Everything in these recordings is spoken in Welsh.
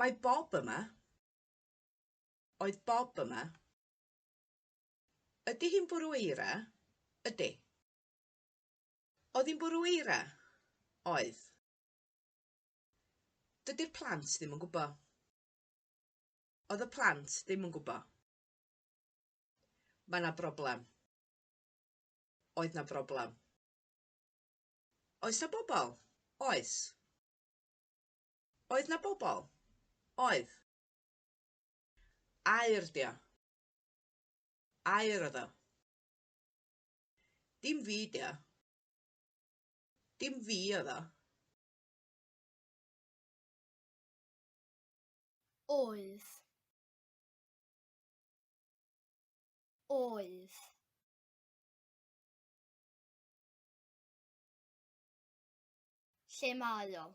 Mae Bob yma. Oedd Bob yma. Ydy hi'n bwrw eira? Ydy. Oedd hi'n bwrw eira? Oedd. Dydy'r plant ddim yn gwybod. Oedd y plant ddim yn gwybod. Mae 'na broblem. Oedd 'na broblem. Oes 'na bobl? Oes. Oedd 'na bobl? Oedd. Aur 'di o. Aur oedd o. Dim fi 'di o. Dim fi oedd o. Oedd. Oedd. Lle mae o?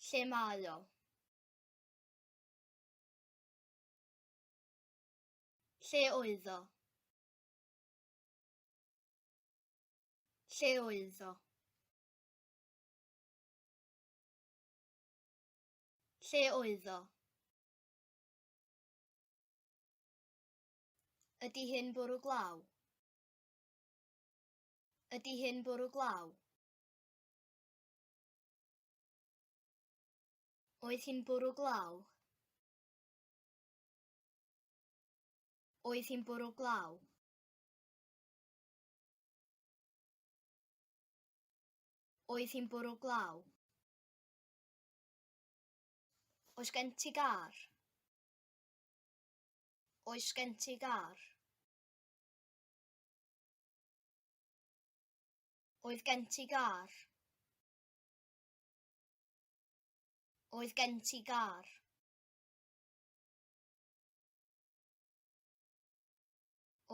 Lle mae o? Lle oedd o? Lle oedd o? Lle oedd o? Ydy hyn bwrw glaw? Ydy hyn bwrw glaw? Oedd hi'n bwrw glaw? Oedd hi'n bwrw glaw? Oedd hi'n bwrw glaw? Oes gen ti gar? Oes gen ti gar? Oedd gen ti gar? Oedd gen ti gar?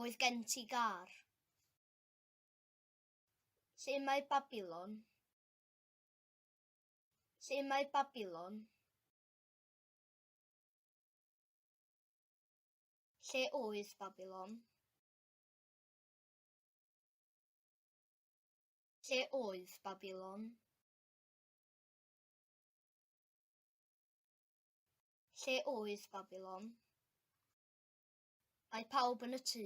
Oedd gen ti gar? Lle mae Babilon? Lle mae Babilon? Lle oedd Babilon? Lle oedd Babilon? Lle oedd Babilon? Mae pawb yn y tŷ.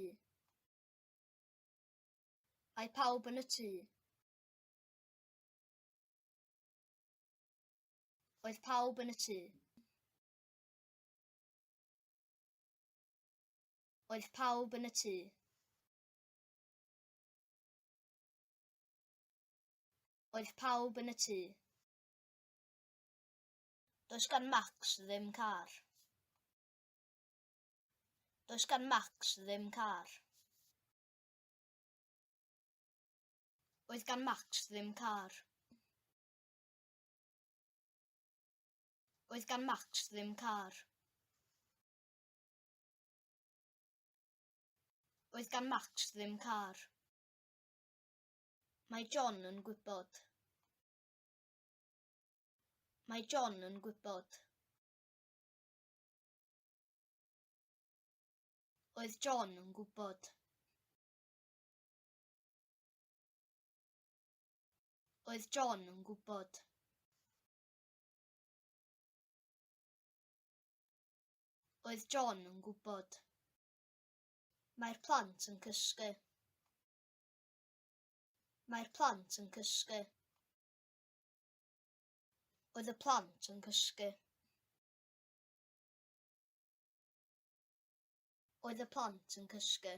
Mae pawb yn y tŷ. Oedd pawb yn y tŷ. Oedd pawb yn y tŷ. Oedd pawb yn y tŷ. Does gan Max ddim car. Does gan Max ddim car. Oedd gan Max ddim car. Oedd gan Max ddim car. Oedd gan Max ddim car. Mae John yn gwybod. Mae John yn gwybod. Oedd John yn gwybod. Oedd John yn gwybod. Oedd John yn gwybod. Mae'r plant yn cysgu. Mae'r plant yn cysgu. Oedd y plant yn cysgu. Oedd y plant yn cysgu.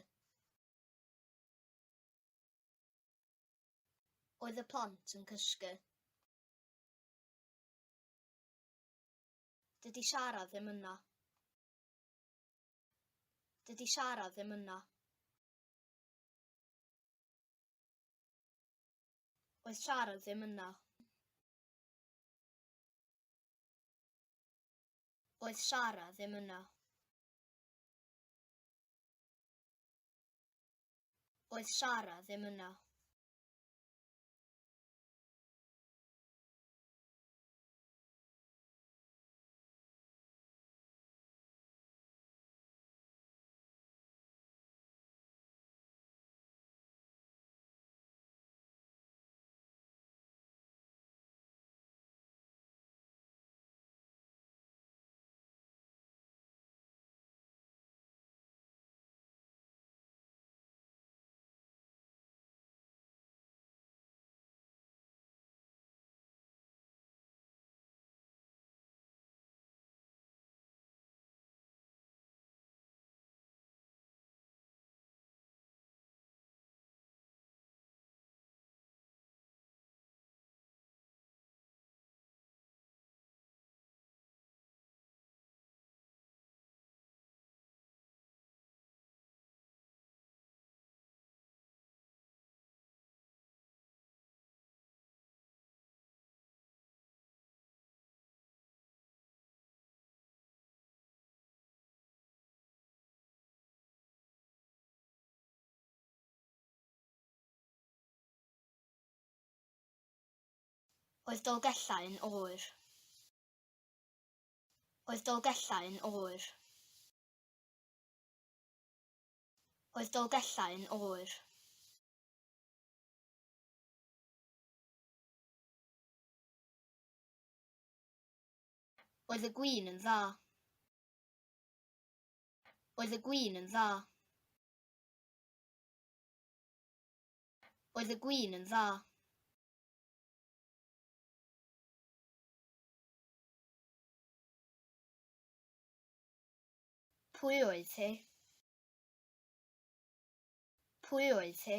Oedd y plant yn cysgu. Dydy Sara ddim yna. Dydy Sara ddim yna. Oedd Sara ddim yna. Oedd Sara ddim yna. Oedd Sara ddim yna. Oedd Dolgellau yn oer. Oedd Dolgellau yn oer. Oedd Dolgellau yn oer. Oedd y gwin yn dda. Oedd y gwin yn dda. Oedd y gwin yn dda. Pwy oedd hi? Pwy oedd hi?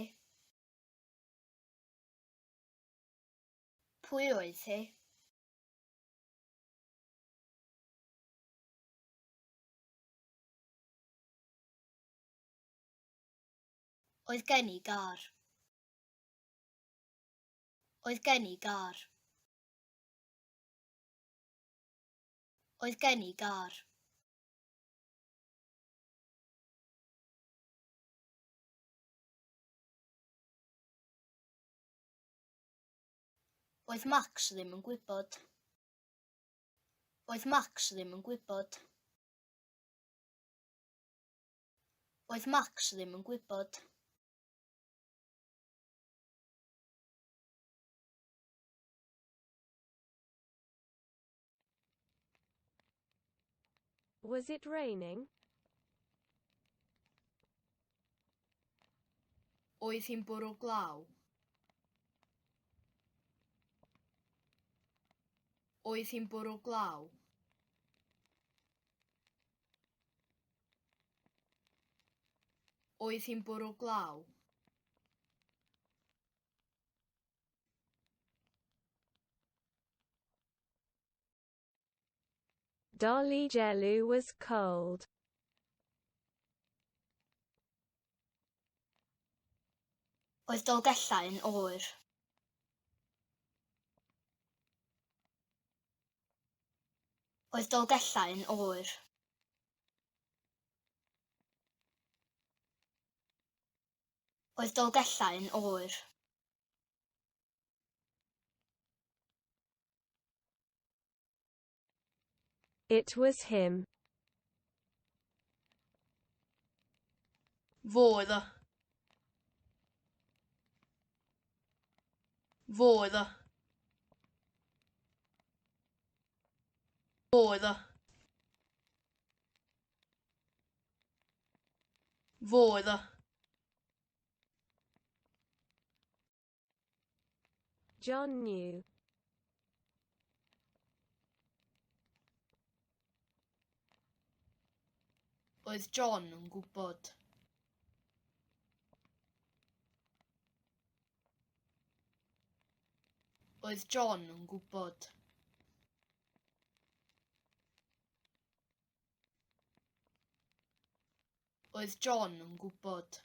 Pwy oedd hi? Oedd gen i gar. Oedd gen i gar. Oedd gen i gar. Oedd Max ddim yn gwybod. Oedd Max ddim yn gwybod. Oedd Max ddim yn gwybod. Was it raining? Oedd hi'n bwrw glaw? Oedd hi'n bwrw glaw? Oedd hi'n bwrw glaw? Dolgellau was cold. Oedd Dolgellau yn oer. Oedd Dolgellau yn oer. Oedd Dolgellau yn oer. It was him. Fo oedd o. Fo oedd o. Fo oedd o. Fo oedd o. John knew. Oedd John yn gwybod. Oedd John yn gwybod. Oedd John yn gwybod.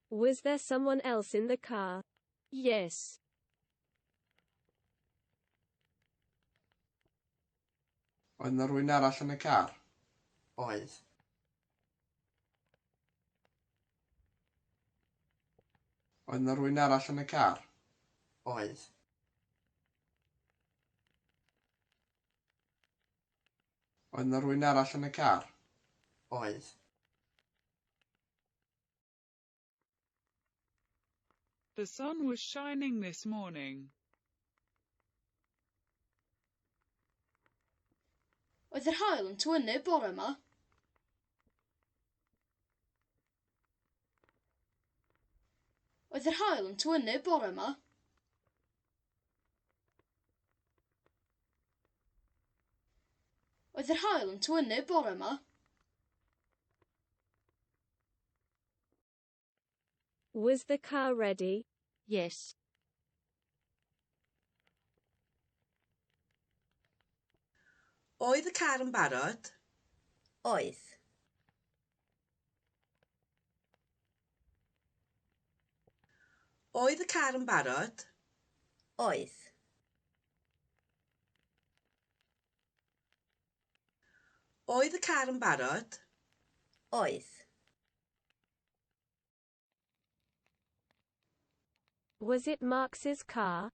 Was there someone else in the car? Yes. Oedd 'na rywun arall yn y car? Oedd. Oedd 'na rywun arall yn y car? Oedd. Oedd 'na rywun arall yn y car? Oedd. The sun was shining this morning. Oedd yr haul yn tywynnu bore yma? Oedd yr haul yn tywynnu bore yma? Oedd yr haul yn tywynnu bore yma? Was the car ready? Yes. Oedd y car yn barod? Oedd. Oedd y car yn barod? Oedd. Oedd y car yn barod? Oedd. Was it Marx's car?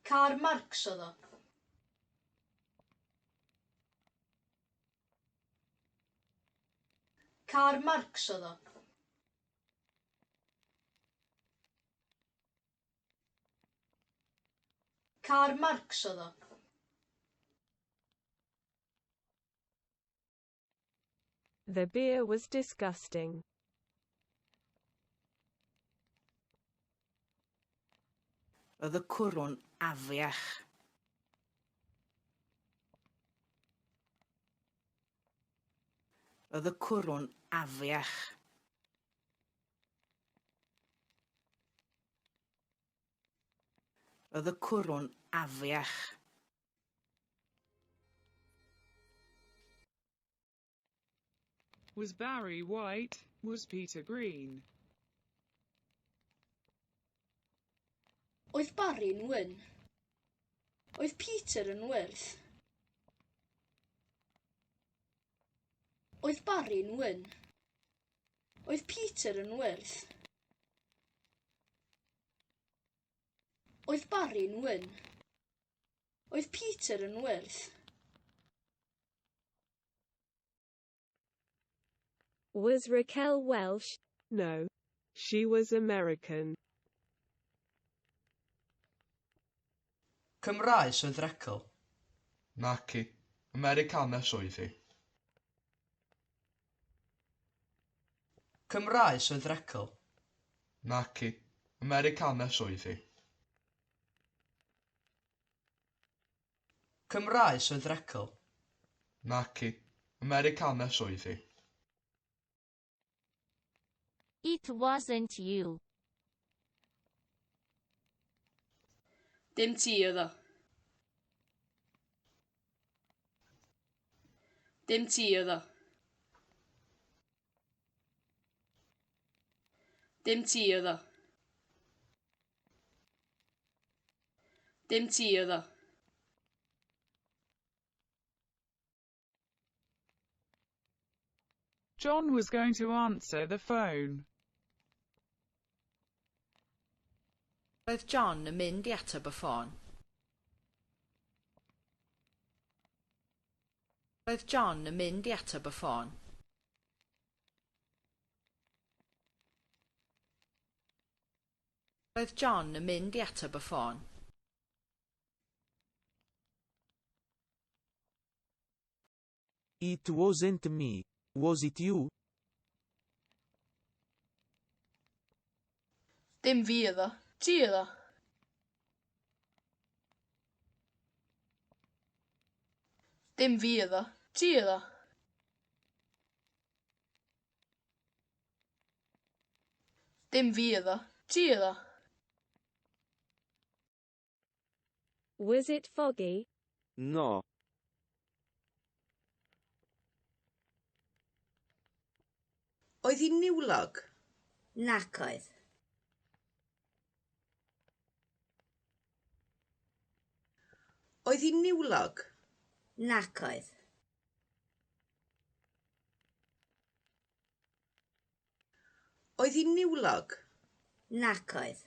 Car Marx oedd o. Car Marx oedd o. Car Marx oedd o. The beer was disgusting. Oedd y cwrw'n afiach. Oedd y cwrw'n afiach. Oedd y cwrw'n afiach. Was Barry white? Was Peter green? Oedd Barry'n wyn. Oedd Peter yn wyrdd. Oedd Barry'n wyn. Oedd Peter yn wyrdd. Oedd Barry'n wyn. Oedd Peter yn wyrdd. Was Raquel Welsh? No. She was American. Cymraes oedd Raquel. Naci. Americanes oedd hi. Cymraes oedd Raquel. Naci. Americanes oedd hi. Cymraes oedd Raquel. Naci. Americanes oedd hi. It wasn't you. Dim ti oedd o. Dim ti oedd o. Dim ti oedd o. Dim ti oedd o. John was going to answer the phone. Roedd John yn mynd i ateb y ffôn. Roedd John yn mynd i ateb y ffôn. Roedd John yn mynd i ateb y ffôn. It wasn't me. Was it you? Dim fi oedd o. Ti oedd o. Dim fi oedd o. Ti oedd o. Dim fi oedd o. Ti oedd o. Was it foggy? No. Oedd hi'n niwlog? Nac oedd. Oedd hi'n niwlog? Nac oedd. Oedd hi'n niwlog? Nac oedd.